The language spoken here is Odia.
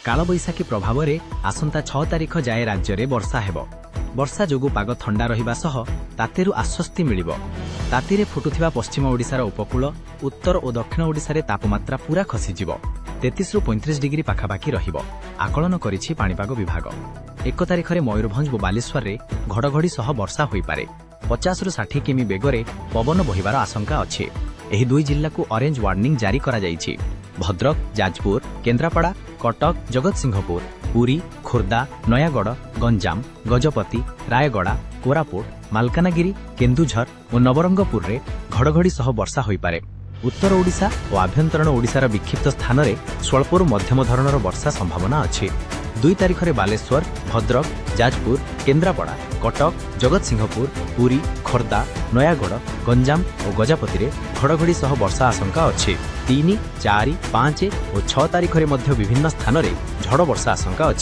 କାଳବୈଶାଖୀ ପ୍ରଭାବରେ ଆସନ୍ତା 6 ତାରିଖ ଯାଏ ରାଜ୍ୟରେ ବର୍ଷା ହେବ। ବର୍ଷା ଯୋଗୁଁ ପାଗ ଥଣ୍ଡା ରହିବା ସହ ତାତିରୁ ଆଶ୍ୱସ୍ତି ମିଳିବ। ତାତିରେ ଫୁଟୁଥିବା ପଶ୍ଚିମ ଓଡ଼ିଶାର ଉପକୂଳ, ଉତ୍ତର ଓ ଦକ୍ଷିଣ ଓଡ଼ିଶାରେ ତାପମାତ୍ରା ପୂରା ଖସିଯିବ। 33ରୁ 35 ଡିଗ୍ରୀ ପାଖାପାଖି ରହିବ, ଆକଳନ କରିଛି ପାଣିପାଗ ବିଭାଗ। 1 ତାରିଖରେ ମୟୂରଭଞ୍ଜ ଓ ବାଲେଶ୍ୱରରେ ଘଡ଼ଘଡ଼ି ସହ ବର୍ଷା ହୋଇପାରେ। 50ରୁ 60 କିମି ବେଗରେ ପବନ ବହିବାର ଆଶଙ୍କା ଅଛି। ଏହି ଦୁଇ ଜିଲ୍ଲାକୁ ଅରେଞ୍ଜ ୱାର୍ଣ୍ଣିଂ ଜାରି କରାଯାଇଛି। ଭଦ୍ରକ, ଯାଜପୁର, କେନ୍ଦ୍ରାପଡ଼ା, କଟକ, ଜଗତସିଂହପୁର, ପୁରୀ, ଖୋର୍ଦ୍ଧା, ନୟାଗଡ଼, ଗଞ୍ଜାମ, ଗଜପତି, ରାୟଗଡ଼ା, କୋରାପୁଟ, ମାଲକାନଗିରି, କେନ୍ଦୁଝର ଓ ନବରଙ୍ଗପୁରରେ ଘଡ଼ଘଡ଼ି ସହ ବର୍ଷା ହୋଇପାରେ। ଉତ୍ତର ଓଡ଼ିଶା ଓ ଆଭ୍ୟନ୍ତରୀଣ ଓଡ଼ିଶାର ବିକ୍ଷିପ୍ତ ସ୍ଥାନରେ ସ୍ୱଳ୍ପରୁ ମଧ୍ୟମ ଧରଣର ବର୍ଷା ସମ୍ଭାବନା ଅଛି। 2 ତାରିଖରେ ବାଲେଶ୍ୱର, ଭଦ୍ରକ, ଯାଜପୁର, କେନ୍ଦ୍ରାପଡ଼ା, କଟକ, ଜଗତସିଂହପୁର, ପୁରୀ, ଖୋର୍ଦ୍ଧା, ନୟାଗଡ଼, ଗଞ୍ଜାମ ଓ ଗଜପତିରେ ଘଡ଼ଘଡ଼ି ସହ ବର୍ଷା ଆଶଙ୍କା ଅଛି। 3, 4, 5 ଓ 6 ତାରିଖରେ ମଧ୍ୟ ବିଭିନ୍ନ ସ୍ଥାନରେ ଝଡ଼ ବର୍ଷା ଆଶଙ୍କା ଅଛି।